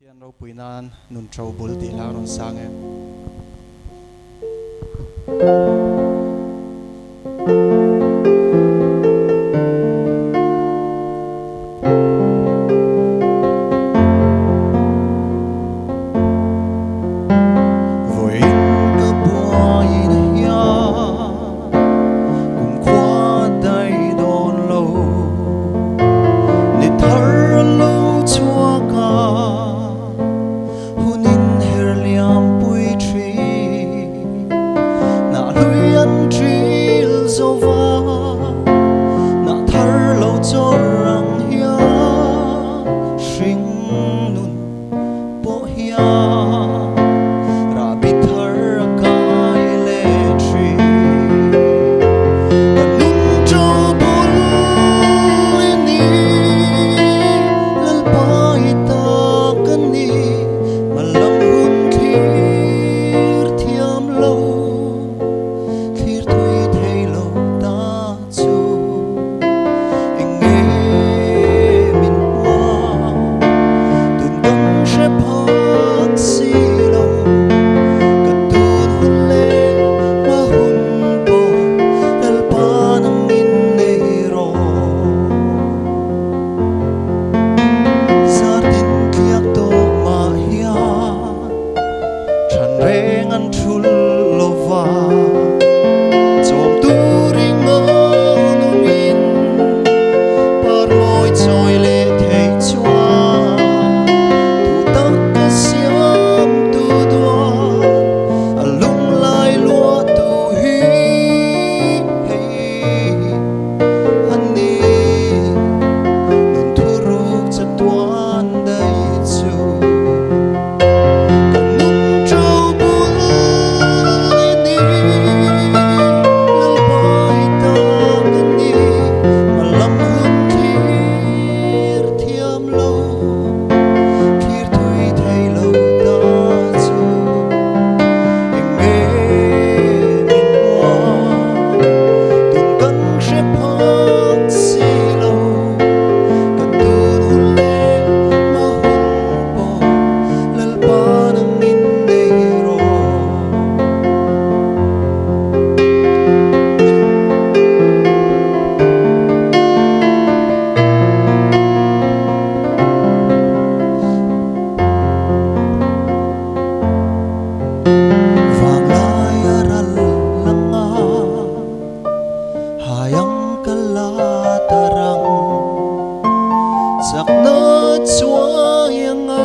Pathian ropui nan nun tro bul tih hla rawn sang e. Vawiin ka buaiin hian kumkhua daih dawn lo, ni thar a lo chhuak a, hun in her liam pui thin, hnah hlui an ṭil zo va, hnah thar lo chawr ang hian hring nun pawh hian rahbi thar a kai leh thin. Ka nun ṭo bul i ni, Lalpa i ta ka ni, hmalam hun thlir thiam lo, thlir thui thei lo ta chu eng nge min hua tun kan hre phak si lo ka tun hun leh hma hun pawh Lalpa nang in nei rawh zar tin tliak tawh mah hian Than reng an thul lo va, chawm turin nungin par mawi chawi leh theih chuan thu tak ka siam tu duan a lunglai luah tu hi hei a ni nun thuruk chatuan daih chu. Ka nun ṭo bul i ni, Lalpai ta ka ni, hmalam hun thlir thiam lo, thlir thui thei lo ta chu eng nge min hua, tun kan hre phak si lo, ka tun hun leh hma hun pawh. Lalpa nang in nei rawh. Vanglai a ral lang a, hai ang ka la ta rang. Chakna chuai anga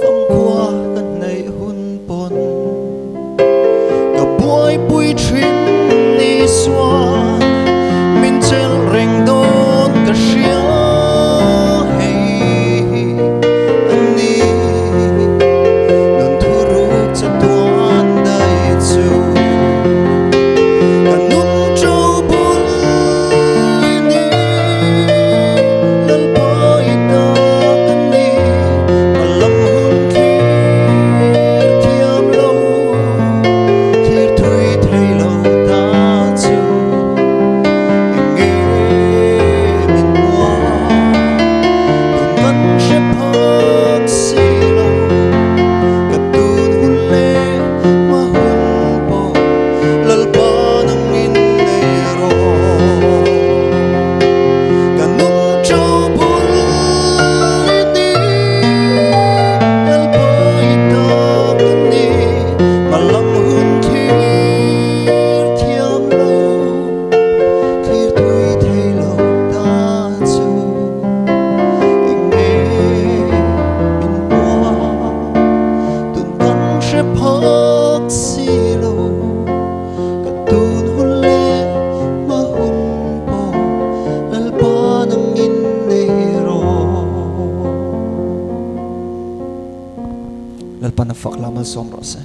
famkhua ka hnaih hun pawn ka buaipui thin ni chuan min chelh reng dawn ka hria hei a ni nun thuruk chatuan daih chu ka nun ṭo bul. Lalpa nang in nei rawh. Ka nun ṭo bul i ni, Lalpa i ta ka ni, hmalam hun thlir thiam lo, thlir thui thei lo ta chu eng nge min hua, tun kan hre phak si lo. Ka tun hun leh hma hun pawh Lalpa nang in nei rawh. Lalpa na fak la malsawm rawh se.